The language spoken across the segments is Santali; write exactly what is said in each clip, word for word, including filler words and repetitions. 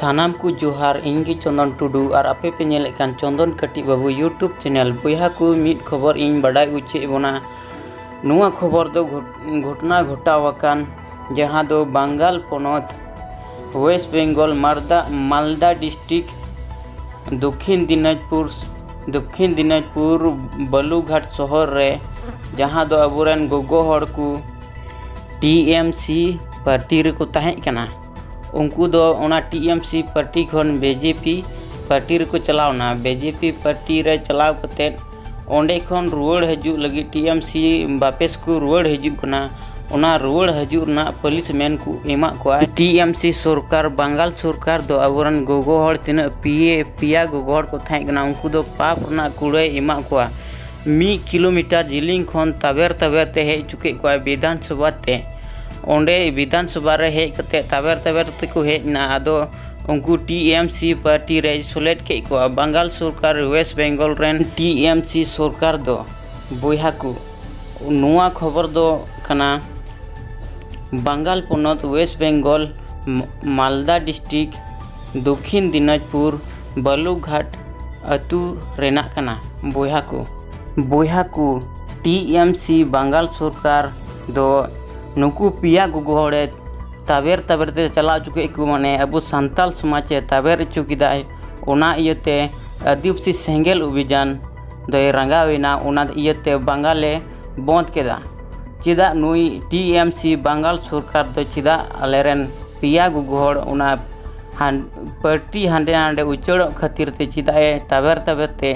ᱥᱟᱱᱟᱢ ᱠᱚ ᱡᱚᱦᱟᱨ, ᱤᱧ ᱜᱮ ᱪᱚᱱᱫᱚᱱ ᱴᱩᱰᱩ ᱟᱨ ᱟᱯᱮ ᱯᱮ ᱧᱮᱞᱮᱫ ᱠᱟᱱ ᱪᱚᱱᱫᱚᱱ ᱠᱟᱹᱴᱤᱡ ᱵᱟᱹᱵᱩ YouTube ᱪᱮᱱᱮᱞ᱾ ᱵᱚᱭᱦᱟ ᱠᱚ, ᱢᱤᱫ ᱠᱷᱚᱵᱚᱨ ᱤᱧ ᱵᱟᱰᱟᱭ ᱚᱪᱚᱭᱮᱫ ᱵᱚᱱᱟ᱾ ᱱᱚᱣᱟ ᱠᱷᱚᱵᱚᱨ ᱫᱚ ᱜᱷᱚᱴ-, ᱜᱷᱚᱴᱱᱟ ᱜᱷᱚᱴᱟᱣ ᱟᱠᱟᱱ, ᱡᱟᱦᱟᱸ ᱫᱚ ᱵᱟᱝᱜᱟᱞ ᱯᱚᱱᱚᱛ, ᱳᱭᱮᱥᱴ ᱵᱮᱝᱜᱚᱞ, ᱢᱟᱨᱫᱟ-, ᱢᱟᱞᱫᱟ ᱰᱤᱥᱴᱨᱤᱠᱴ, ᱫᱚᱠᱠᱷᱤᱱ ᱫᱤᱱᱟᱡᱽᱯᱩᱨ, ᱫᱚᱠᱠᱷᱤᱱ ᱫᱤᱱᱟᱡᱽᱯᱩᱨ ᱵᱟᱞᱩᱜᱷᱟᱴ ᱥᱚᱦᱚᱨ ᱨᱮ, ᱡᱟᱦᱟᱸ ᱫᱚ ᱟᱵᱚᱨᱮᱱ ᱜᱚᱜᱚ ᱦᱚᱲ ᱠᱚ TMC ᱯᱟᱨᱴᱤ ᱨᱮᱠᱚ ᱛᱟᱦᱮᱸ ᱠᱟᱱᱟ᱾ ᱩᱱᱠᱩ ᱫᱚ ᱚᱱᱟ TMC ᱯᱟᱨᱴᱤ ᱠᱷᱚᱱ BJP ᱯᱟᱨᱴᱤ ᱨᱮᱠᱚ ᱪᱟᱞᱟᱣ ᱮᱱᱟ᱾ BJP ᱯᱟᱨᱴᱤ ᱨᱮ ᱪᱟᱞᱟᱣ ᱠᱟᱛᱮᱫ ᱚᱸᱰᱮ ᱠᱷᱚᱱ ᱨᱩᱣᱟᱹᱲ ᱦᱤᱡᱩᱜ ᱞᱟᱹᱜᱤᱫ, TMC ᱵᱟᱯᱮᱥ ᱠᱚ ᱨᱩᱣᱟᱹᱲ ᱦᱤᱡᱩᱜ ᱠᱟᱱᱟ᱾ ᱚᱱᱟ ᱨᱩᱣᱟᱹᱲ ᱦᱤᱡᱩᱜ ᱨᱮᱱᱟᱜ ᱯᱟᱹᱞᱤᱥᱢᱮᱱ ᱠᱚ ᱮᱢᱟᱜ ᱠᱚᱣᱟ᱾ TMC ᱥᱚᱨᱠᱟᱨ, ᱵᱟᱝᱜᱟᱞ ᱥᱚᱨᱠᱟᱨ ᱫᱚ ᱟᱵᱚᱨᱮᱱ ᱜᱚᱜᱚ ᱦᱚᱲ, ᱛᱤᱱᱟᱹᱜ ᱯᱮᱭᱟ, ᱯᱮᱭᱟ ᱜᱚᱜᱚ ᱦᱚᱲ ᱠᱚ ᱛᱟᱦᱮᱸ ᱠᱟᱱᱟ, ᱩᱱᱠᱩ ᱫᱚ ᱯᱟᱯ ᱨᱮᱱᱟᱜ ᱠᱩᱲᱟᱹᱭ ᱮᱢᱟᱜ ᱠᱚᱣᱟ᱾ ᱢᱤᱫ ᱠᱤᱞᱳᱢᱤᱴᱟᱨ ᱡᱤᱞᱤᱧ ᱠᱷᱚᱱ ᱛᱟᱵᱮᱨ ᱛᱟᱵᱮᱨ ᱛᱮ ᱦᱮᱡ ᱦᱚᱪᱚ ᱠᱮᱫ ᱠᱚᱣᱟ ᱵᱤᱫᱷᱟᱱ ᱥᱚᱵᱷᱟ ᱛᱮ᱾ ᱚᱸᱰᱮ ᱵᱤᱫᱷᱟᱱ ᱥᱚᱵᱷᱟ ᱨᱮ ᱦᱮᱡ ᱠᱟᱛᱮ ᱛᱟᱵᱮᱨ ᱛᱟᱵᱮᱨ ᱛᱮᱠᱚ ᱦᱮᱡ ᱮᱱᱟ᱾ ᱟᱫᱚ ᱩᱱᱠᱩ TMC ᱯᱟᱨᱴᱤ ᱨᱮᱭ ᱥᱮᱞᱮᱫ ᱠᱮᱫ ᱠᱚᱣᱟ ᱵᱟᱝᱜᱟᱞ ᱥᱚᱨᱠᱟᱨ, ᱳᱭᱮᱥᱴ ᱵᱮᱝᱜᱚᱞ ᱨᱮᱱ TMC ᱥᱚᱨᱠᱟᱨ ᱫᱚ᱾ ᱵᱚᱭᱦᱟ ᱠᱚ, ᱱᱚᱣᱟ ᱠᱷᱚᱵᱚᱨ ᱫᱚ ᱠᱟᱱᱟ ᱵᱟᱝᱜᱟᱞ ᱯᱚᱱᱚᱛ, ᱳᱭᱮᱥᱴ ᱵᱮᱝᱜᱚᱞ, ᱢ-, ᱢᱟᱞᱫᱟ ᱰᱤᱥᱴᱨᱤᱠᱴ, ᱫᱚᱠᱠᱷᱤᱱ ᱫᱤᱱᱟᱡᱽᱯᱩᱨ, ᱵᱟᱞᱩᱜᱷᱟᱴ ᱟᱹᱛᱩ ᱨᱮᱱᱟᱜ ᱠᱟᱱᱟ᱾ ᱵᱚᱭᱦᱟ ᱠᱚ, ᱵᱚᱭᱦᱟ ᱠᱚ, TMC ᱵᱟᱝᱜᱟᱞ ᱥᱚᱨᱠᱟᱨ ᱫᱚ ᱱᱩᱠᱩ ᱯᱮᱭᱟ ᱜᱚᱜᱚ ᱦᱚᱲᱮ ᱛᱟᱵᱮᱨ ᱛᱟᱵᱮᱨ ᱛᱮ ᱪᱟᱞᱟᱣ ᱦᱚᱪᱚ ᱠᱮᱫ ᱠᱚ, ᱢᱟᱱᱮ ᱟᱵᱚ ᱥᱟᱱᱛᱟᱞ ᱥᱚᱢᱟᱡᱽ ᱮ ᱛᱟᱵᱮᱨ ᱦᱚᱪᱚ ᱠᱮᱫᱟᱭ᱾ ᱚᱱᱟ ᱤᱭᱟᱹᱛᱮ ᱟᱹᱫᱤᱵᱟᱹᱥᱤ ᱥᱮᱸᱜᱮᱞ ᱚᱵᱷᱤᱡᱟᱱ ᱫᱚᱭ ᱨᱟᱸᱜᱟᱣ ᱮᱱᱟ, ᱚᱱᱟ ᱤᱭᱟᱹᱛᱮ ᱵᱟᱝᱜᱟᱞᱮ ᱵᱚᱸᱫᱽ ᱠᱮᱫᱟ᱾ ᱪᱮᱫᱟᱜ ᱱᱩᱭ TMC ᱵᱟᱝᱜᱟᱞ ᱥᱚᱨᱠᱟᱨ ᱫᱚ ᱪᱮᱫᱟᱜ ᱟᱞᱮᱨᱮᱱ ᱯᱮᱭᱟ ᱜᱚᱜᱚ ᱦᱚᱲ ᱚᱱᱟ ᱦᱟᱱ-, ᱯᱟᱨᱴᱤ ᱦᱟᱸᱰᱮ ᱱᱟᱰᱮ ᱩᱪᱟᱹᱲᱚᱜ ᱠᱷᱟᱹᱛᱤᱨ ᱛᱮ ᱪᱮᱫᱟᱜ ᱮ ᱛᱟᱵᱮᱨ ᱛᱟᱵᱮᱨ ᱛᱮ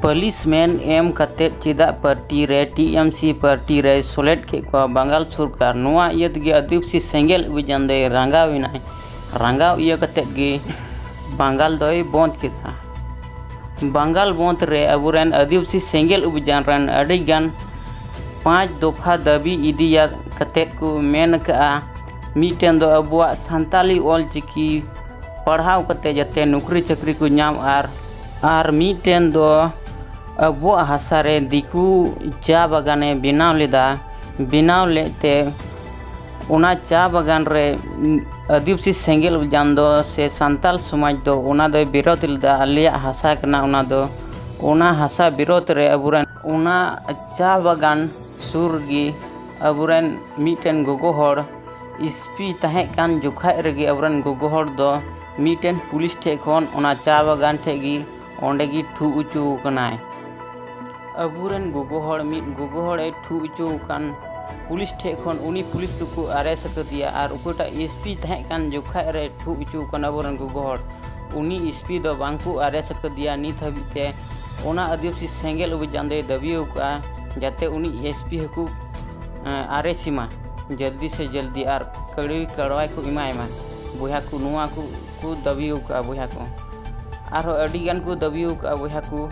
ᱯᱟᱹᱞᱤᱥᱢᱮᱱ ᱮᱢ ᱠᱟᱛᱮᱫ ᱪᱮᱫᱟᱜ ᱯᱟᱨᱴᱤ ᱨᱮ, TMC ᱯᱟᱨᱴᱤ ᱨᱮᱭ ᱥᱮᱞᱮᱫ ᱠᱮᱫ ᱠᱚᱣᱟ ᱵᱟᱝᱜᱟᱞ ᱥᱚᱨᱠᱟᱨ? ᱱᱚᱣᱟ ᱤᱭᱟᱹ ᱛᱮᱜᱮ ᱟᱹᱫᱤᱵᱟᱹᱥᱤ ᱥᱮᱸᱜᱮᱞ ᱚᱵᱷᱤᱡᱟᱱ ᱫᱚᱭ ᱨᱟᱸᱜᱟᱣ ᱮᱱᱟᱭ᱾ ᱨᱟᱸᱜᱟᱣ ᱤᱭᱟᱹ ᱠᱟᱛᱮᱫ ᱜᱮ ᱵᱟᱝᱜᱟᱞ ᱫᱚᱭ ᱵᱚᱸᱫᱽ ᱠᱮᱫᱟ᱾ ᱵᱟᱝᱜᱟᱞ ᱵᱚᱸᱫᱽ ᱨᱮ ᱟᱵᱚᱨᱮᱱ ᱟᱹᱫᱤᱵᱟᱹᱥᱤ ᱥᱮᱸᱜᱮᱞ ᱚᱵᱷᱤᱡᱟᱱ ᱨᱮᱱ ᱟᱹᱰᱤᱜᱟᱱ ᱯᱟᱸᱪ ᱫᱚᱯᱷᱟ ᱫᱟᱹᱵᱤ ᱤᱫᱤᱭᱟ ᱠᱟᱛᱮᱫ ᱠᱚ ᱢᱮᱱ ᱟᱠᱟᱫᱼᱟ᱾ ᱢᱤᱫᱴᱮᱱ ᱫᱚ ᱟᱵᱚᱣᱟᱜ ᱥᱟᱱᱛᱟᱞᱤ ᱚᱞ ᱪᱤᱠᱤ ᱯᱟᱲᱦᱟᱣ ᱠᱟᱛᱮᱫ ᱡᱟᱛᱮ ᱱᱚᱠᱨᱤ ᱪᱟᱹᱠᱨᱤ ᱠᱚ ᱧᱟᱢ, ᱟᱨ, ᱟᱨ ᱢᱤᱫᱴᱮᱱ ᱫᱚ ᱟᱵᱚᱣᱟᱜ ᱦᱟᱥᱟ ᱨᱮ ᱫᱤᱠᱩ ᱪᱟ ᱵᱟᱜᱟᱱᱮ ᱵᱮᱱᱟᱣ ᱞᱮᱫᱟ, ᱵᱮᱱᱟᱣ ᱞᱮᱫ ᱛᱮ ᱚᱱᱟ ᱪᱟ ᱵᱟᱜᱟᱱ ᱨᱮ ᱟᱹᱫᱤᱵᱟᱹᱥᱤ ᱥᱮᱸᱜᱮᱞ ᱚᱵᱷᱤᱡᱟᱱ ᱫᱚ ᱥᱮ ᱥᱟᱱᱛᱟᱞ ᱥᱚᱢᱟᱡᱽ ᱫᱚ ᱚᱱᱟ ᱫᱚᱭ ᱵᱤᱨᱳᱫᱷ ᱞᱮᱫᱟ, ᱟᱞᱮᱭᱟᱜ ᱦᱟᱥᱟ ᱠᱟᱱᱟ ᱚᱱᱟ ᱫᱚ᱾ ᱚᱱᱟ ᱦᱟᱥᱟ ᱵᱤᱨᱳᱫᱷ ᱨᱮ ᱟᱵᱚᱨᱮᱱ ᱚᱱᱟ ᱪᱟ ᱵᱟᱜᱟᱱ ᱥᱩᱨ ᱨᱮᱜᱮ ᱟᱵᱚᱨᱮᱱ ᱢᱤᱫᱴᱮᱱ ᱜᱚᱜᱚ ᱦᱚᱲ ᱮᱥᱯᱤ ᱛᱟᱦᱮᱸ ᱠᱟᱱ ᱡᱚᱠᱷᱟᱡ ᱨᱮᱜᱮ ᱟᱵᱚᱨᱮᱱ ᱜᱚᱜᱚ ᱦᱚᱲ ᱫᱚ ᱢᱤᱫᱴᱮᱱ ᱯᱩᱞᱤᱥ ᱴᱷᱮᱡ ᱠᱷᱚᱱ ᱚᱱᱟ ᱪᱟ ᱵᱟᱜᱟᱱ ᱴᱷᱮᱡ ᱜᱮ ᱚᱸᱰᱮ ᱜᱮ ᱴᱷᱩ ᱦᱚᱪᱚ ᱟᱠᱟᱱᱟᱭ᱾ ᱟᱵᱚᱨᱮᱱ ᱜᱚᱜᱚ ᱦᱚᱲ, ᱢᱤᱫ ᱜᱚᱜᱚ ᱦᱚᱲᱮ ᱴᱷᱩ ᱦᱚᱪᱚ ᱟᱠᱟᱱ ᱯᱩᱞᱤᱥ ᱴᱷᱮᱡ ᱠᱷᱚᱱ ᱩᱱᱤ ᱯᱩᱞᱤᱥ ᱫᱚᱠᱚ ᱟᱨᱮᱥᱴ ᱟᱠᱟᱫᱮᱭᱟ᱾ ᱟᱨ ᱚᱠᱚᱭᱴᱟᱜ ᱮᱥᱯᱤ ᱛᱟᱦᱮᱸ ᱠᱟᱱ ᱡᱚᱠᱷᱟᱡ ᱨᱮ ᱴᱷᱩ ᱦᱚᱪᱚ ᱟᱠᱟᱱ ᱟᱵᱚᱨᱮᱱ ᱜᱚᱜᱚ ᱦᱚᱲ, ᱩᱱᱤ ᱮᱥᱯᱤ ᱫᱚ ᱵᱟᱝ ᱠᱚ ᱟᱨᱮᱥᱴ ᱟᱠᱟᱫᱮᱭᱟ ᱱᱤᱛ ᱦᱟᱹᱵᱤᱡ ᱛᱮ᱾ ᱚᱱᱟ ᱟᱹᱫᱤᱵᱟᱹᱥᱤ ᱥᱮᱸᱜᱮᱞ ᱚᱵᱷᱤᱡᱟᱱ ᱫᱚᱭ ᱫᱟᱹᱵᱤ ᱟᱠᱟᱫᱼᱟ ᱡᱟᱛᱮ ᱩᱱᱤ ᱮᱥᱯᱤ ᱦᱚᱸᱠᱚ ᱟᱨᱮᱥᱴ ᱮᱢᱟ ᱡᱚᱞᱫᱤ ᱥᱮ ᱡᱚᱞᱫᱤ, ᱟᱨ ᱠᱟᱹᱲᱤ ᱠᱟᱲᱣᱟᱭ ᱠᱚ ᱮᱢᱟᱭ ᱢᱟ᱾ ᱵᱚᱭᱦᱟ ᱠᱚ, ᱱᱚᱣᱟ ᱠᱚ ᱠᱚ ᱫᱟᱹᱵᱤ ᱟᱠᱟᱫᱼᱟ ᱵᱚᱭᱦᱟ ᱠᱚ᱾ ᱟᱨᱦᱚᱸ ᱟᱹᱰᱤ ᱜᱟᱱ ᱠᱚ ᱫᱟᱹᱵᱤ ᱟᱠᱟᱫᱼᱟ ᱵᱚᱭᱦᱟ ᱠᱚ᱾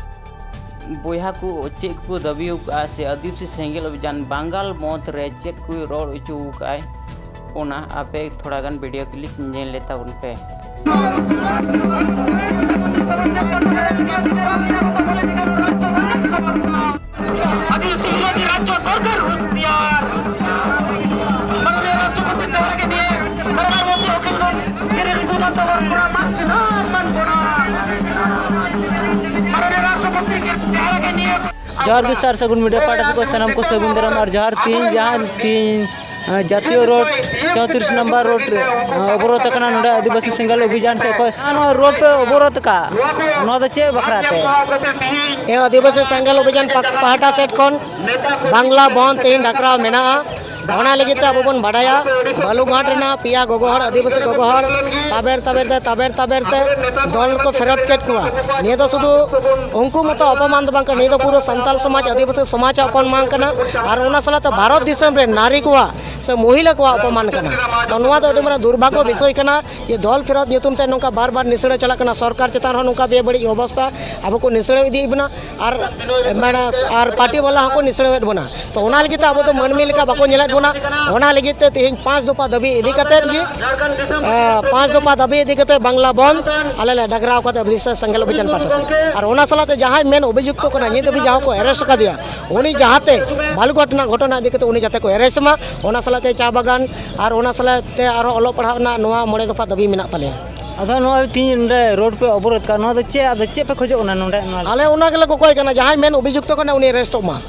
ᱵᱚᱭᱦᱟ ᱠᱚ ᱪᱮᱫ ᱠᱚ ᱫᱟᱹᱵᱤ ᱟᱠᱟᱫᱼᱟ ᱥᱮ ᱟᱹᱫᱤᱵᱟᱹᱥᱤ ᱥᱮᱸᱜᱮᱞ ᱚᱵᱷᱤᱡᱟᱱ ᱵᱟᱝᱜᱟᱞ ᱢᱚᱛ ᱨᱮ ᱪᱮᱫ ᱠᱚᱭ ᱨᱚᱲ ᱦᱚᱪᱚ ᱟᱠᱟᱫᱼᱟᱭ, ᱚᱱᱟ ᱟᱯᱮ ᱛᱷᱚᱲᱟ ᱜᱟᱱ ᱵᱷᱤᱰᱤᱭᱳ ᱠᱞᱤᱯ ᱧᱮᱞ ᱞᱮ ᱛᱟᱵᱚᱱ ᱯᱮ᱾ আদি সিংহজি রাজ্য দরকার হুঁশিয়ার। মাননীয় রাষ্ট্রপতি চেহারাকে নিয়ে মাননীয় মুখ্যমন্ত্রী অখিল গণ গিরি ঋতুমন্ত বরপুরা মানছিল মানব না। মাননীয় রাষ্ট্রপতি চেহারাকে নিয়ে ᱡᱚᱦᱟᱨ ᱜᱮ ᱥᱟᱨ ᱥᱟᱹᱜᱩᱱ ᱢᱤᱰᱤᱭᱟ ᱯᱟᱦᱴᱟ ᱥᱮᱫ ᱠᱷᱚᱱ ᱥᱟᱱᱟᱢ ᱠᱚ ᱥᱟᱹᱜᱩᱱ ᱫᱟᱨᱟᱢ᱾ ᱟᱨ ᱡᱚᱦᱟᱨ, ᱛᱤᱦᱤᱧ ᱡᱟᱦᱟᱸ ᱛᱤᱦᱤᱧ, ᱟᱸ, ᱡᱟᱛᱤᱭᱚ ᱨᱳᱰ ᱪᱳᱭᱛᱨᱤᱥ ᱱᱟᱢᱵᱟᱨ ᱨᱳᱰ ᱨᱮ, ᱟᱸ, ᱚᱵᱚᱨᱳᱫᱷ ᱟᱠᱟᱱᱟ ᱱᱚᱰᱮ ᱟᱹᱫᱤᱵᱟᱹᱥᱤ ᱥᱮᱸᱜᱮᱞ ᱚᱵᱷᱤᱡᱟᱱ ᱥᱮᱫ ᱠᱷᱚᱱ᱾ ᱟᱨ ᱱᱚᱣᱟ ᱨᱳᱰ ᱯᱮ ᱚᱵᱚᱨᱳᱫᱷ ᱟᱠᱟᱫ, ᱱᱚᱣᱟ ᱫᱚ ᱪᱮᱫ ᱵᱟᱠᱷᱨᱟ ᱛᱮ? ᱮ ᱟᱹᱫᱤᱵᱟᱹᱥᱤ ᱥᱮᱸᱜᱮᱞ ᱚᱵᱷᱤᱡᱟᱱ ᱯᱟᱠ-, ᱯᱟᱦᱴᱟ ᱥᱮᱫ ᱠᱷᱚᱱ ᱵᱟᱝᱞᱟ ᱵᱚᱱᱫᱷ ᱛᱮᱦᱮᱧ ᱰᱟᱠᱨᱟᱣ ᱢᱮᱱᱟᱜᱼᱟ᱾ ᱚᱱᱟ ᱞᱟᱹᱜᱤᱫ ᱛᱮ ᱟᱵᱚ ᱵᱚᱱ ᱵᱟᱰᱟᱭᱟ, ᱵᱟᱞᱩᱨᱜᱷᱟᱴ ᱨᱮᱱᱟᱜ ᱯᱮᱭᱟ ᱜᱚᱜᱚ ᱦᱚᱲ, ᱟᱹᱫᱤᱵᱟᱹᱥᱤ ᱜᱚᱜᱚ ᱦᱚᱲ, ᱛᱟᱵᱮᱨ ᱛᱟᱵᱮᱨ ᱛᱮ, ᱛᱟᱵᱮᱨ ᱛᱟᱵᱮᱨ ᱛᱮ ᱫᱚᱞ ᱠᱚ ᱯᱷᱮᱨᱚᱛ ᱠᱮᱫ ᱠᱚᱣᱟ᱾ ᱱᱤᱭᱟᱹ ᱫᱚ ᱥᱩᱫᱷᱩ ᱩᱱᱠᱩ ᱢᱚᱛᱚ ᱚᱯᱚᱢᱟᱱ ᱫᱚ ᱵᱟᱝ ᱠᱟᱱᱟ, ᱱᱤᱭᱟᱹ ᱫᱚ ᱯᱩᱨᱟᱹ ᱥᱟᱱᱛᱟᱞ ᱥᱚᱢᱟᱡᱽ, ᱟᱹᱫᱤᱵᱟᱹᱥᱤ ᱥᱚᱢᱟᱡᱽ ᱟᱜ ᱚᱯᱚᱢᱟᱱ ᱠᱟᱱᱟ᱾ ᱟᱨ ᱚᱱᱟ ᱥᱟᱞᱟᱜ ᱛᱮ ᱵᱷᱟᱨᱚᱛ ᱫᱤᱥᱚᱢ ᱨᱮ ᱱᱟᱨᱤ ᱠᱚᱣᱟᱜ ᱥᱮ ᱢᱚᱦᱤᱞᱟ ᱠᱚᱣᱟᱜ ᱚᱯᱚᱢᱟᱱ ᱠᱟᱱᱟ᱾ ᱛᱚ, ᱱᱚᱣᱟ ᱫᱚ ᱟᱹᱰᱤ ᱢᱟᱨᱟᱝ ᱫᱩᱨᱵᱷᱟᱜᱽᱜᱚ ᱵᱤᱥᱚᱭ ᱠᱟᱱᱟ᱾ ᱡᱮ ᱫᱚᱞ ᱯᱷᱮᱨᱚᱛ ᱧᱩᱛᱩᱢ ᱛᱮ ᱱᱚᱝᱠᱟ ᱵᱟᱨ ᱵᱟᱨ ᱱᱤᱥᱲᱟᱹ ᱪᱟᱞᱟᱜ ᱠᱟᱱᱟ, ᱥᱚᱨᱠᱟᱨ ᱪᱮᱛᱟᱱ ᱨᱮᱦᱚᱸ ᱱᱚᱝᱠᱟ ᱵᱮᱵᱟᱹᱲᱤᱡ ᱚᱵᱚᱥᱛᱟ, ᱟᱵᱚ ᱠᱚ ᱱᱤᱥᱲᱟᱹ ᱤᱫᱤᱭᱮᱫ ᱵᱚᱱᱟ᱾ ᱟᱨ, ᱢᱟᱱᱮ, ᱟᱨ ᱯᱟᱨᱴᱤ ᱵᱟᱞᱟ ᱦᱚᱸᱠᱚ ᱱᱤᱥᱲᱟᱹᱣᱮᱫ ᱵᱚᱱᱟ᱾ ᱛᱚ, ᱚᱱᱟ ᱞᱟᱹᱜᱤᱫ ᱛᱮ ᱟᱵᱚ ᱫᱚ ᱢᱟᱹᱱᱢᱤ ᱞᱮᱠᱟ ᱵᱟᱠᱚ ᱧᱮᱞᱮᱫ ᱚᱱᱟ ᱚᱱᱟ ᱞᱟᱹᱜᱤᱫ ᱛᱮ ᱛᱮᱦᱮᱧ ᱯᱟᱸᱪ ᱫᱚᱯᱷᱟ ᱫᱟᱹᱵᱤ ᱤᱫᱤ ᱠᱟᱛᱮ ᱜᱮ, ᱮ, ᱯᱟᱸᱪ ᱫᱚᱯᱷᱟ ᱫᱟᱹᱵᱤ ᱤᱫᱤ ᱠᱟᱛᱮ ᱵᱟᱝᱞᱟ ᱵᱚᱱᱫ ᱟᱞᱮ ᱞᱮ ᱰᱟᱜᱽᱨᱟᱣ ᱠᱟᱫᱟ ᱵᱤᱥᱮᱥ ᱥᱮᱸᱜᱮᱞ ᱚᱵᱷᱤᱡᱟᱱ ᱯᱟᱦᱴᱟ ᱥᱮᱫ᱾ ᱟᱨ ᱚᱱᱟ ᱥᱟᱞᱟᱜ ᱛᱮ ᱡᱟᱦᱟᱸᱭ ᱢᱮᱱ ᱚᱵᱷᱤᱡᱩᱠᱛᱚ ᱠᱟᱱᱟ, ᱱᱤᱛ ᱫᱷᱟᱹᱵᱤᱡ ᱡᱟᱦᱟᱸ ᱠᱚ ᱮᱨᱮᱥᱴ ᱠᱟᱫᱮᱭᱟ, ᱩᱱᱤ ᱡᱟᱦᱟᱸᱛᱮ ᱵᱟᱞᱩᱜᱷᱟᱴ ᱨᱮᱱᱟᱜ ᱜᱷᱚᱴᱚᱱᱟ ᱤᱫᱤ ᱠᱟᱛᱮ ᱩᱱᱤ ᱡᱟᱛᱮ ᱠᱚ ᱮᱨᱮᱥᱴ ᱢᱟ, ᱚᱱᱟ ᱥᱟᱞᱟᱜ ᱛᱮ ᱪᱟ ᱵᱟᱜᱟᱱ ᱟᱨ ᱚᱱᱟ ᱥᱟᱞᱟᱜ ᱛᱮ ᱟᱨᱦᱚᱸ ᱚᱞᱚᱜ ᱯᱟᱲᱦᱟᱣ ᱨᱮᱱᱟᱜ ᱱᱚᱣᱟ ᱢᱚᱬᱮ ᱫᱚᱯᱷᱟ ᱫᱟᱹᱵᱤ ᱢᱮᱱᱟᱜ ᱛᱟᱞᱮᱭᱟ᱾ ᱟᱫᱚ ᱱᱚᱜᱼᱚᱭ ᱛᱤᱦᱤᱧ ᱱᱚᱰᱮ ᱨᱳᱰ ᱯᱮ ᱚᱵᱚᱨᱳᱫᱷ ᱠᱟᱜᱼᱟ, ᱱᱚᱣᱟ ᱫᱚ ᱪᱮᱫ, ᱟᱫᱚ ᱪᱮᱫ ᱯᱮ ᱠᱷᱚᱡᱚᱜ ᱠᱟᱱᱟ ᱱᱚᱰᱮ? ᱱᱚᱣᱟ ᱟᱞᱮ ᱚᱱᱟ ᱜᱮᱞᱮ ᱠᱚᱠᱚᱭ ᱠᱟᱱᱟ, ᱡᱟᱦᱟᱸᱭ ᱢᱮᱱ ᱚᱵᱷᱤᱡᱩᱠᱛᱚ ᱠᱟᱱᱟ ᱩᱱᱤ ᱮᱨᱮᱥᱴᱚᱜ ᱢᱟ,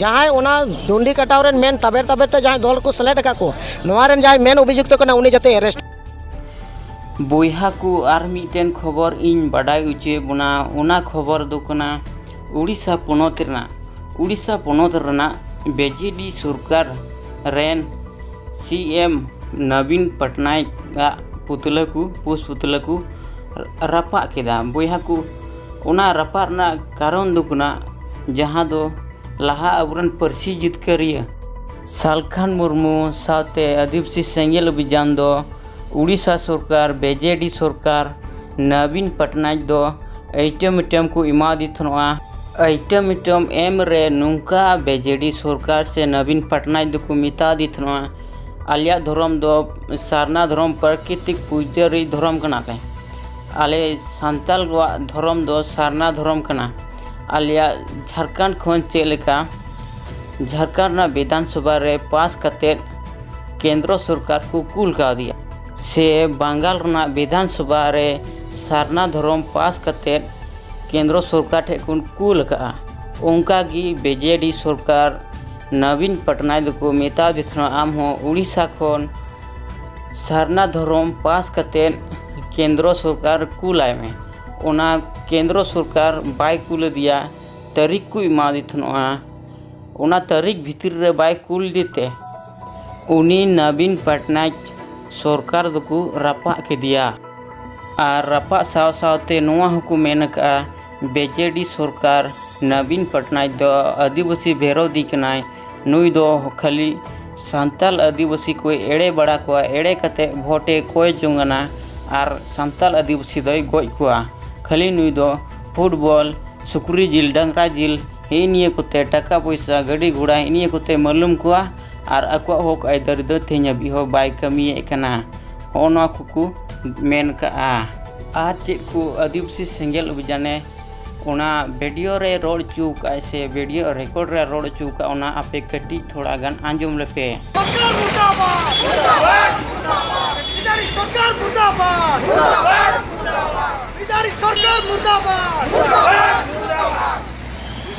ᱡᱟᱦᱟᱸᱭ ᱚᱱᱟ ᱰᱩᱱᱰᱤ ᱠᱟᱴᱟᱣ ᱨᱮᱱ ᱢᱮᱱ ᱛᱟᱵᱮᱨ ᱛᱟᱵᱮᱨ ᱛᱮ ᱡᱟᱦᱟᱸᱭ ᱫᱚᱞ ᱠᱚ ᱥᱮᱞᱮᱫ ᱟᱠᱟᱫ ᱠᱚ, ᱱᱚᱣᱟ ᱨᱮᱱ ᱡᱟᱦᱟᱸᱭ ᱢᱮᱱ ᱚᱵᱷᱤᱡᱩᱠᱛᱚ ᱠᱟᱱᱟ ᱩᱱᱤ ᱡᱟᱛᱮ ᱮᱨᱮᱥᱴ᱾ ᱵᱚᱭᱦᱟ ᱠᱚ, ᱟᱨ ᱢᱤᱫᱴᱮᱱ ᱠᱷᱚᱵᱚᱨ ᱤᱧ ᱵᱟᱰᱟᱭ ᱚᱪᱚᱭᱮᱫ ᱵᱚᱱᱟ᱾ ᱚᱱᱟ ᱠᱷᱚᱵᱚᱨ ᱫᱚ ᱠᱟᱱᱟ ᱩᱲᱤᱥᱥᱟ ᱯᱚᱱᱚᱛ ᱨᱮᱱᱟᱜ, ᱩᱲᱤᱥᱥᱟ ᱯᱚᱱᱚᱛ ᱨᱮᱱᱟᱜ ᱵᱤ ᱡᱮ ᱰᱤ ᱥᱚᱨᱠᱟᱨ ᱨᱮᱱ ᱥᱤ ᱮᱢ ᱱᱚᱵᱤᱱ ᱯᱟᱴᱱᱟᱭᱤᱠ ᱟᱜ ᱯᱩᱛᱞᱟᱹ ᱠᱚ, ᱯᱩᱥ ᱯᱩᱛᱞᱟᱹ ᱠᱚ ᱨᱟᱯᱟᱜ ᱠᱮᱫᱟ᱾ ᱵᱚᱭᱦᱟ ᱠᱚ, ᱚᱱᱟ ᱨᱟᱯᱟᱜ ᱨᱮᱱᱟᱜ ᱠᱟᱨᱚᱱ ᱫᱚ ᱠᱟᱱᱟ, ᱡᱟᱦᱟᱸ ᱫᱚ ᱞᱟᱦᱟ ᱟᱵᱚᱨᱮᱱ ᱯᱟᱹᱨᱥᱤ ᱡᱤᱛᱠᱟᱹᱨᱤᱭᱟᱹ ᱥᱟᱞᱠᱷᱟᱱ ᱢᱩᱨᱢᱩ ᱥᱟᱶᱛᱮ ᱟᱹᱫᱤᱵᱟᱹᱥᱤ ᱥᱮᱸᱜᱮᱞ ᱚᱵᱷᱤᱡᱟᱱ ᱫᱚ ᱩᱲᱤᱥᱥᱟ ᱥᱚᱨᱠᱟᱨ, ᱵᱤ ᱡᱮ ᱰᱤ ᱥᱚᱨᱠᱟᱨ, ᱱᱚᱵᱤᱱ ᱯᱟᱴᱱᱟᱭᱤᱠ ᱫᱚ ᱟᱭᱴᱮᱢ ᱟᱭᱴᱮᱢ ᱠᱚ ᱮᱢᱟᱫᱮ ᱛᱟᱦᱮᱱᱚᱜᱼᱟ᱾ ᱟᱭᱴᱮᱢ ᱟᱭᱴᱮᱢ ᱮᱢ ᱨᱮ ᱱᱚᱝᱠᱟ ᱵᱤ ᱡᱮ ᱰᱤ ᱥᱚᱨᱠᱟᱨ ᱥᱮ ᱱᱚᱵᱤᱱ ᱯᱟᱴᱱᱟᱭᱤᱠ ᱫᱚᱠᱚ ᱢᱮᱛᱟᱫᱮ ᱛᱟᱦᱮᱱᱚᱜᱼᱟ, ᱟᱞᱮᱭᱟᱜ ᱫᱷᱚᱨᱚᱢ ᱫᱚ ᱥᱟᱨᱱᱟ ᱫᱷᱚᱨᱚᱢ ᱯᱨᱟᱠᱨᱤᱛᱤᱠ ᱯᱩᱡᱟᱹᱨᱤ ᱫᱷᱚᱨᱚᱢ ᱠᱟᱱᱟ ᱞᱮ᱾ ᱟᱞᱮ ᱥᱟᱱᱛᱟᱲ ᱠᱚᱣᱟᱜ ᱫᱷᱚᱨᱚᱢ ᱫᱚ ᱥᱟᱨᱱᱟ ᱫᱷᱚᱨᱚᱢ ᱠᱟᱱᱟ᱾ ᱟᱞᱮᱭᱟᱜ ᱡᱷᱟᱲᱠᱷᱚᱸᱰ ᱠᱷᱚᱱ ᱪᱮᱫ ᱞᱮᱠᱟ ᱡᱷᱟᱲᱠᱷᱚᱸᱰ ᱨᱮᱱᱟᱜ ᱵᱤᱫᱷᱟᱱ ᱥᱚᱵᱷᱟ ᱨᱮ ᱯᱟᱥ ᱠᱟᱛᱮᱫ ᱠᱮᱱᱫᱨᱚ ᱥᱚᱨᱠᱟᱨ ᱠᱚ ᱠᱩᱞ ᱠᱟᱣᱫᱮᱭᱟ, ᱥᱮ ᱵᱟᱝᱜᱟᱞ ᱨᱮᱱᱟᱜ ᱵᱤᱫᱷᱟᱱ ᱥᱚᱵᱷᱟ ᱨᱮ ᱥᱟᱨᱱᱟ ᱫᱷᱚᱨᱚᱢ ᱯᱟᱥ ᱠᱟᱛᱮᱫ ᱠᱮᱱᱫᱨᱚ ᱥᱚᱨᱠᱟᱨ ᱴᱷᱮᱱ ᱠᱷᱚᱱ ᱠᱩᱞ ᱟᱠᱟᱫᱼᱟ, ᱚᱱᱠᱟ ᱜᱮ ᱵᱤ ᱡᱮ ᱰᱤ ᱥᱚᱨᱠᱟᱨ ᱱᱚᱵᱤᱱ ᱯᱟᱴᱱᱟᱭᱤᱠ ᱫᱚᱠᱚ ᱢᱮᱛᱟᱣ ᱫᱮ ᱛᱟᱦᱮᱱᱟ, ᱟᱢ ᱦᱚᱸ ᱩᱲᱤᱥᱥᱟ ᱠᱷᱚᱱ ᱥᱟᱨᱱᱟ ᱫᱷᱚᱨᱚᱢ ᱯᱟᱥ ᱠᱟᱛᱮᱫ ᱠᱮᱱᱫᱨᱚ ᱥᱚᱨᱠᱟᱨ ᱠᱩᱞᱟᱭ ᱢᱮ᱾ ᱚᱱᱟ ᱠᱮᱱᱫᱨᱚ ᱥᱚᱨᱠᱟᱨ ᱵᱟᱭ ᱠᱩᱞ ᱟᱫᱮᱭᱟ, ᱛᱟᱹᱨᱤᱠᱷ ᱠᱚ ᱮᱢᱟᱫᱮ ᱛᱟᱦᱮᱱᱚᱜᱼᱟ᱾ ᱚᱱᱟ ᱛᱟᱹᱨᱤᱠᱷ ᱵᱷᱤᱛᱤᱨ ᱨᱮ ᱵᱟᱭ ᱠᱩᱞ ᱞᱮᱫᱮ ᱛᱮ ᱩᱱᱤ ᱱᱚᱵᱤᱱ ᱯᱟᱴᱱᱟᱭᱤᱠ ᱥᱚᱨᱠᱟᱨ ᱫᱚᱠᱚ ᱨᱟᱯᱟᱜ ᱠᱮᱫᱮᱭᱟ᱾ ᱟᱨ ᱨᱟᱯᱟᱜ ᱥᱟᱶ ᱥᱟᱶᱛᱮ ᱱᱚᱣᱟ ᱦᱚᱸᱠᱚ ᱢᱮᱱ ᱟᱠᱟᱫᱼᱟ, ᱵᱤ ᱡᱮ ᱰᱤ ᱥᱚᱨᱠᱟᱨ ᱱᱚᱵᱤᱱ ᱯᱟᱴᱱᱟᱭᱤᱠ ᱫᱚ ᱟᱹᱫᱤᱵᱟᱹᱥᱤ ᱵᱤᱨᱳᱫᱷᱤ ᱠᱟᱱᱟᱭ᱾ ᱱᱩᱭ ᱫᱚ ᱠᱷᱟᱹᱞᱤ ᱥᱟᱱᱛᱟᱞ ᱟᱹᱫᱤᱵᱟᱹᱥᱤ ᱠᱚᱭ ᱮᱲᱮ ᱵᱟᱲᱟ ᱠᱚᱣᱟ, ᱮᱲᱮ ᱠᱟᱛᱮ ᱵᱷᱳᱴᱮ ᱠᱚᱭ ᱡᱚᱝ ᱠᱟᱱᱟ ᱟᱨ ᱥᱟᱱᱛᱟᱞ ᱟᱹᱫᱤᱵᱟᱹᱥᱤ ᱫᱚᱭ ᱜᱚᱡ ᱠᱚᱣᱟ᱾ ᱠᱷᱟᱹᱞᱤ ᱱᱩᱭ ᱫᱚ ᱯᱷᱩᱴᱵᱚᱞ, ᱥᱩᱠᱨᱤ ᱡᱤᱞ, ᱰᱟᱝᱨᱟ ᱡᱤᱞ, ᱦᱤᱜᱼᱤ ᱱᱤᱭᱟᱹ ᱠᱚᱛᱮ, ᱴᱟᱠᱟ ᱯᱚᱭᱥᱟ, ᱜᱟᱹᱰᱤ ᱜᱷᱚᱲᱟ, ᱦᱤᱜᱼᱤ ᱱᱤᱭᱟᱹ ᱠᱚᱛᱮ ᱢᱟᱹᱞᱩᱢ ᱠᱚᱣᱟ᱾ ᱟᱨ ᱟᱠᱚᱣᱟᱜ ᱦᱚᱠ ᱟᱹᱭᱫᱟᱹᱨᱤ ᱫᱚ ᱛᱮᱦᱮᱧ ᱦᱟᱹᱵᱤᱡ ᱦᱚᱸ ᱵᱟᱭ ᱠᱟᱹᱢᱤᱭᱮᱫ ᱠᱟᱱᱟ᱾ ᱦᱚᱸᱜᱼᱚ ᱱᱚᱣᱟ ᱠᱚᱠᱚ ᱢᱮᱱ ᱠᱟᱜᱼᱟ᱾ ᱟᱨ ᱪᱮᱫ ᱠᱚ ᱟᱹᱫᱤᱵᱟᱹᱥᱤ ᱥᱮᱸᱜᱮᱞ ᱚᱵᱷᱤᱡᱟᱱᱮ, ᱚᱱᱟ ᱵᱷᱤᱰᱤᱭᱳ ᱨᱮ ᱨᱚᱲ ᱦᱚᱪᱚ ᱠᱟᱜᱼᱟᱭ ᱥᱮ ᱵᱷᱤᱰᱤᱭᱳ ᱨᱮᱠᱚᱨᱰ ᱨᱮ ᱨᱚᱲ ᱦᱚᱪᱚ ᱠᱟᱜᱼᱟ, ᱚᱱᱟ ᱟᱯᱮ ᱠᱟᱹᱴᱤᱡ ᱛᱷᱚᱲᱟ ᱜᱟᱱ ᱟᱸᱡᱚᱢ ᱞᱮᱯᱮ᱾ ᱥᱚᱨᱠᱟᱨ ᱢᱩᱨᱫᱟᱵᱟᱫ! ᱢᱩᱨᱫᱟᱵᱟᱫ! ᱢᱩᱨᱫᱟᱵᱟᱫ! ᱵᱤᱡᱟᱨᱤ ᱥᱚᱨᱠᱟᱨ ᱢᱩᱨᱫᱟᱵᱟᱫ! ᱢᱩᱨᱫᱟᱵᱟᱫ! ᱢᱩᱨᱫᱟᱵᱟᱫ! ᱵᱤᱡᱟᱨᱤ ᱥᱚᱨᱠᱟᱨ ᱢᱩᱨᱫᱟᱵᱟᱫ! ᱢᱩᱨᱫᱟᱵᱟᱫ! ᱢᱩᱨᱫᱟᱵᱟᱫ!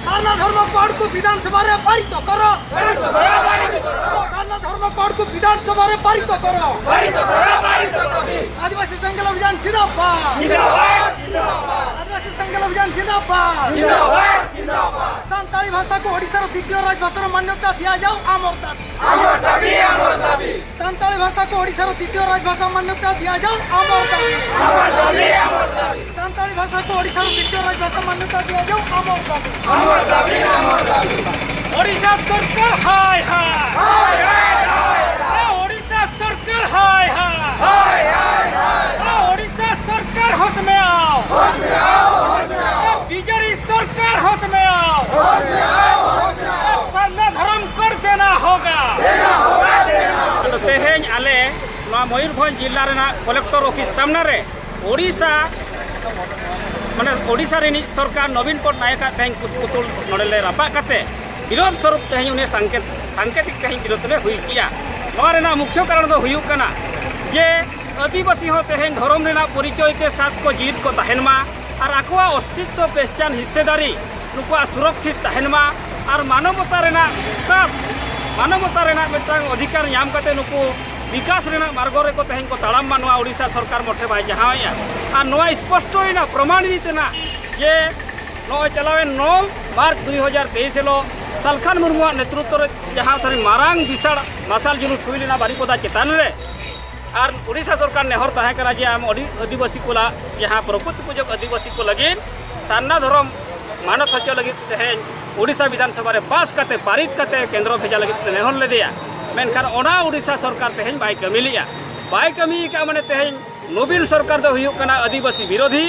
ᱥᱟᱨᱱᱟ ᱫᱷᱚᱨᱢ ᱠᱳᱰ ᱠᱚ ᱵᱤᱫᱷᱟᱱ ᱥᱚᱵᱷᱟ ᱨᱮ ᱯᱟᱨᱤᱛ ᱠᱚᱨᱚ᱾ ᱯᱟᱨᱤᱛ ᱠᱚᱨᱚ, ᱯᱟᱨᱤᱛ ᱠᱚᱨᱚ᱾ ᱥᱟᱨᱱᱟ ᱫᱷᱚᱨᱢ ᱠᱳᱰ ᱠᱚ ᱵᱤᱫᱷᱟᱱ ᱥᱚᱵᱷᱟ ᱨᱮ ᱯᱟᱨᱤᱛ ᱠᱚᱨᱚ᱾ ᱯᱟᱨᱤᱛ ᱠᱚᱨᱚ, ᱯᱟᱨᱤᱛ ᱠᱚᱨᱚ᱾ ᱟᱹᱫᱤᱵᱟᱹᱥᱤ ᱥᱮᱸᱜᱮᱞ ᱚᱵᱷᱤᱡᱟᱱ ᱡᱤᱱᱫᱟᱵᱟᱫ᱾ ᱡᱤᱱᱫᱟᱵᱟᱫ, ᱡᱤᱱᱫᱟᱵᱟᱫ᱾ ᱟᱹᱫᱤᱵᱟᱹᱥᱤ ᱥᱮᱸᱜᱮᱞ ᱚᱵᱷᱤᱡᱟᱱ ᱡᱤᱱᱫᱟᱵᱟᱫ᱾ ᱡᱤᱱᱫᱟᱵᱟᱫ, ᱡᱤᱱᱫᱟᱵᱟᱫ᱾ ᱥᱟᱱᱛᱟᱲᱤ ᱵᱷᱟᱥᱟ ᱠᱚ ᱳᱰᱤᱥᱟ ᱨᱮ ᱫᱤᱛᱤᱭᱚ ᱨᱟᱡᱽ ᱵᱷᱟᱥᱟ ᱨᱮ ᱢᱟᱱᱭᱚᱛᱟ ᱫᱤᱭᱟ ᱡᱟᱣ, ᱟᱢᱚᱨ ᱫᱟᱵᱤ᱾ ᱟᱢᱚᱨ ᱫᱟᱵᱤ, ᱟᱢᱚᱨ ᱫᱟᱵᱤ᱾ ᱥᱟᱱᱛᱟᱲᱤ ᱵᱷᱟᱥᱟ ᱠᱚ ᱳᱰᱤᱥᱟ ᱨᱮ ᱫᱤᱛᱤᱭᱚ ᱨᱟᱡᱽ ᱵᱷᱟᱥᱟ ᱢᱟᱱᱭᱚᱛᱟ ᱫᱤᱭᱟ ᱡᱟᱣ, ᱟᱢᱚᱨ ᱫᱟᱵᱤ᱾ ᱟᱢᱚᱨ ᱫᱟᱵᱤ, ᱟᱢᱚᱨ ᱫᱟᱵᱤ᱾ ᱥᱟᱱᱛᱟᱲᱤ ᱵᱷᱟᱥᱟ ᱠᱚ ᱳᱰᱤᱥᱟ ᱨᱮ ᱫᱤᱛᱤᱭᱚ ᱨᱟᱡᱽ ᱵᱷᱟᱥᱟ ᱢᱟᱱᱭᱚᱛᱟ ᱫᱤᱭᱟ ᱡᱟᱣ, ᱟᱢᱚᱨ ᱫᱟᱵᱤ᱾ ᱟᱢᱚᱨ ᱫᱟᱵᱤ, ᱟᱢᱚᱨ ᱫᱟᱵᱤ᱾ ᱳᱰᱤᱥᱟ ᱥᱚᱨᱠᱟᱨ ᱦᱟᱭ ᱦᱟᱭ᱾ ᱦᱟᱭ ᱦᱟᱭ ᱦᱟᱭ᱾ ᱳᱰᱤᱥᱟ ᱥᱚᱨᱠᱟᱨ ᱦᱟᱭ ᱦᱟᱭ᱾ ᱦᱟᱭ ᱦᱟᱭ ᱦᱟᱭ᱾ ᱳᱰᱤᱥᱟ ᱥᱚᱨᱠᱟᱨ ᱦᱳᱥ ᱢᱮ ᱟᱣ᱾ ᱦᱳᱥ ᱢᱮ ᱟᱣ, ᱦᱳᱥ ᱢᱮ ᱟᱣ᱾ ᱵᱤᱡᱮᱰᱤ ᱥᱚᱨᱠᱟᱨ ᱦᱳᱥ ᱢᱮ ᱟᱣ᱾ ᱦᱳᱥ ᱢᱮ ᱟᱣ, ᱦᱳᱥ ᱢᱮ ᱟᱣ᱾ ᱥᱟᱨᱱᱟ ᱫᱷᱚᱨᱚᱢ ᱠᱳᱰ ᱫᱮᱱᱟ ᱦᱳᱜᱟ᱾ ᱫᱮᱱᱟ ᱦᱳᱜᱟ, ᱫᱮᱱᱟ ᱦᱳᱜᱟ᱾ ᱛᱮᱦᱮᱧ ᱟᱞᱮ ᱱᱚᱣᱟ ᱢᱚᱭᱩᱨᱵᱷᱚᱸᱡᱽ ᱡᱤᱞᱟ ᱨᱮᱱᱟᱜ ᱠᱚᱞᱮᱠᱴᱚᱨ ᱚᱯᱷᱤᱥ ᱥᱟᱢᱱᱟ ᱨᱮ ᱳᱰᱤᱥᱟ, ᱢᱟᱱᱮ ᱳᱰᱤᱥᱟ ᱨᱤᱱᱤᱡ ᱥᱚᱨᱠᱟᱨ ᱱᱚᱵᱤᱱ ᱯᱚᱴᱱᱟᱭᱮᱠ ᱟᱜ ᱛᱮᱦᱮᱧ ᱠᱩᱥ ᱯᱩᱛᱩᱞ ᱱᱚᱰᱮ ᱞᱮ ᱨᱟᱯᱟᱜ ᱠᱟᱛᱮ ᱵᱤᱨᱳᱫᱷ ᱥᱚᱨᱩᱯ ᱛᱮᱦᱮᱧ ᱩᱱᱤ ᱥᱟᱝᱠᱮᱛ-, ᱥᱟᱝᱠᱮᱛᱤᱠ ᱛᱮᱦᱮᱧ ᱵᱤᱨᱳᱫᱷ ᱞᱮ ᱦᱩᱭ ᱠᱮᱜᱼᱟ᱾ ᱱᱚᱣᱟ ᱨᱮᱱᱟᱜ ᱢᱩᱠᱷᱭᱚ ᱠᱟᱨᱚᱱ ᱫᱚ ᱦᱩᱭᱩᱜ ᱠᱟᱱᱟ ᱡᱮ ᱟᱹᱫᱤᱵᱟᱹᱥᱤ ᱦᱚᱸ ᱛᱮᱦᱮᱧ ᱫᱷᱚᱨᱚᱢ ᱨᱮᱱᱟᱜ ᱯᱚᱨᱤᱪᱚᱭ ᱛᱮ ᱥᱟᱛ ᱠᱚ ᱡᱤᱭᱤᱫ ᱠᱚ ᱛᱟᱦᱮᱱ ᱢᱟ ᱟᱨ ᱟᱠᱚᱣᱟᱜ ᱚᱥᱛᱤᱛᱛᱚ ᱯᱮᱦᱪᱟᱱ ᱦᱤᱥᱥᱮᱫᱟᱨᱤ ᱱᱩᱠᱩᱣᱟᱜ ᱥᱩᱨᱚᱠᱷᱤᱛ ᱛᱟᱦᱮᱱ ᱢᱟ ᱟᱨ ᱢᱟᱱᱚᱵᱚᱛᱟ ᱨᱮᱱᱟᱜ ᱥᱟᱛ, ᱢᱟᱱᱚᱵᱚᱛᱟ ᱨᱮᱱᱟᱜ ᱢᱤᱫᱴᱟᱝ ᱚᱫᱷᱤᱠᱟᱨ ᱧᱟᱢ ᱠᱟᱛᱮ ᱱᱩᱠᱩ ᱵᱤᱠᱟᱥ ᱨᱮᱱᱟᱜ ᱢᱟᱨᱜᱚ ᱨᱮᱠᱚ ᱛᱮᱦᱮᱧ ᱠᱚ ᱛᱟᱲᱟᱢ ᱢᱟ, ᱱᱚᱣᱟ ᱳᱰᱤᱥᱟ ᱥᱚᱨᱠᱟᱨ ᱢᱚᱴᱷᱮ ᱵᱟᱭ ᱪᱟᱦᱟᱣᱮᱫᱼᱟ᱾ ᱟᱨ ᱱᱚᱣᱟ ᱥᱯᱚᱥᱴᱚ ᱨᱮᱱᱟᱜ ᱯᱨᱚᱢᱟᱱ ᱤᱫᱤ ᱛᱮᱱᱟᱜ ᱡᱮ ᱱᱚᱜᱼᱚᱭ ᱪᱟᱞᱟᱣᱮᱱ ᱱᱚ ᱢᱟᱨᱪ ᱫᱩᱭ ᱦᱟᱡᱟᱨ ᱛᱮᱭᱤᱥ ᱦᱤᱞᱳᱜ ᱥᱟᱞᱠᱷᱟᱱ ᱢᱩᱨᱢᱩᱣᱟᱜ ᱱᱮᱛᱨᱚᱛᱛᱚ ᱨᱮ ᱡᱟᱦᱟᱸ ᱛᱟᱦᱮᱸ ᱢᱟᱨᱟᱝ ᱵᱤᱥᱟᱞ ᱢᱟᱥᱟᱞ ᱡᱩᱞᱩᱥ ᱦᱩᱭ ᱞᱮᱱᱟ ᱵᱟᱨᱤᱯᱚᱫᱟ ᱪᱮᱛᱟᱱ ᱨᱮ, ᱟᱨ ᱳᱰᱤᱥᱟ ᱥᱚᱨᱠᱟᱨ ᱱᱮᱦᱚᱨ ᱛᱟᱦᱮᱸ ᱠᱟᱱᱟ ᱡᱮ ᱟᱢ ᱟᱹᱰᱤ ᱟᱹᱫᱤᱵᱟᱹᱥᱤ ᱠᱚ ᱞᱟ-, ᱡᱟᱦᱟᱸ ᱯᱨᱚᱠᱨᱤᱛᱤ ᱯᱩᱡᱚᱠ ᱟᱹᱫᱤᱵᱟᱹᱥᱤ ᱠᱚ ᱞᱟᱹᱜᱤᱫ ᱥᱟᱨᱱᱟ ᱫᱷᱚᱨᱚᱢ ᱢᱟᱱᱚᱛ ᱦᱚᱪᱚ ᱞᱟᱹᱜᱤᱫ ᱛᱮᱦᱮᱧ ᱳᱰᱤᱥᱟ ᱵᱤᱫᱷᱟᱱ ᱥᱚᱵᱷᱟ ᱨᱮ ᱯᱟᱥ ᱠᱟᱛᱮ ᱯᱟᱨᱤᱛ ᱠᱟᱛᱮ ᱠᱮᱱᱫᱨᱚ ᱵᱷᱮᱡᱟ ᱞᱟᱹᱜᱤᱫ ᱛᱮ ᱱᱮᱦᱚᱨ ᱞᱮᱫᱮᱭᱟ᱾ ᱢᱮᱱᱠᱷᱟᱱ ᱚᱱᱟ ᱳᱰᱤᱥᱟ ᱥᱚᱨᱠᱟᱨ ᱛᱮᱦᱮᱧ ᱵᱟᱭ ᱠᱟᱹᱢᱤ ᱞᱮᱜᱼᱟ, ᱵᱟᱭ ᱠᱟᱹᱢᱤ ᱟᱠᱟᱫᱼᱟ᱾ ᱢᱟᱱᱮ ᱛᱮᱦᱮᱧ ᱱᱚᱵᱤᱱ ᱥᱚᱨᱠᱟᱨ ᱫᱚ ᱦᱩᱭᱩᱜ ᱠᱟᱱᱟ ᱟᱹᱫᱤᱵᱟᱹᱥᱤ ᱵᱤᱨᱳᱫᱷᱤ,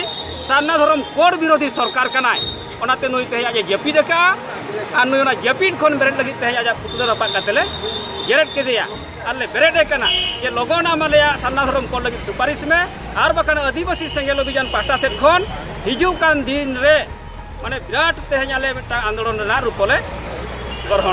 ᱥᱟᱨᱱᱟ ᱫᱷᱚᱨᱚᱢ ᱠᱳᱰ ᱵᱤᱨᱳᱫᱷᱤ ᱥᱚᱨᱠᱟᱨ ᱠᱟᱱᱟᱭ᱾ ᱚᱱᱟᱛᱮ ᱱᱩᱭ ᱛᱮᱦᱮᱧ ᱟᱡ ᱮ ᱡᱟᱹᱯᱤᱫ ᱟᱠᱟᱫᱼᱟ᱾ ᱟᱨ ᱱᱩᱭ ᱚᱱᱟ ᱡᱟᱹᱯᱤᱫ ᱠᱷᱚᱱ ᱵᱮᱨᱮᱫ ᱞᱟᱹᱜᱤᱫ ᱛᱮᱦᱮᱧ ᱟᱡᱟᱜ ᱯᱩᱛᱞᱟᱹ ᱨᱟᱯᱟᱜ ᱠᱟᱛᱮ ᱞᱮ ᱡᱮᱨᱮᱫ ᱠᱮᱫᱮᱭᱟ᱾ ᱟᱨ ᱞᱮ ᱵᱮᱨᱮᱫ ᱮ ᱠᱟᱱᱟ ᱡᱮ ᱞᱚᱜᱚᱱ ᱟᱢ ᱟᱞᱮᱭᱟᱜ ᱥᱟᱨᱱᱟ ᱫᱷᱚᱨᱚᱢ ᱠᱳᱰ ᱞᱟᱹᱜᱤᱫ ᱥᱩᱯᱟᱨᱤᱥ ᱢᱮ, ᱟᱨ ᱵᱟᱠᱷᱟᱱ ᱟᱹᱫᱤᱵᱟᱹᱥᱤ ᱥᱮᱸᱜᱮᱞ ᱚᱵᱷᱤᱡᱟᱱ ᱯᱟᱦᱴᱟ ᱥᱮᱫ ᱠᱷᱚᱱ ᱦᱤᱡᱩᱜ ᱠᱟᱱ ᱫᱤᱱ ᱨᱮ ᱢᱟᱱᱮ ᱵᱤᱨᱟᱴ ᱛᱮᱦᱮᱧ ᱟᱞᱮ ᱢᱤᱫᱴᱟᱝ ᱟᱱᱫᱳᱞᱚᱱ ᱨᱮᱱᱟᱜ ᱨᱩᱯ ᱞᱮ ᱜᱨᱚᱦᱚᱱ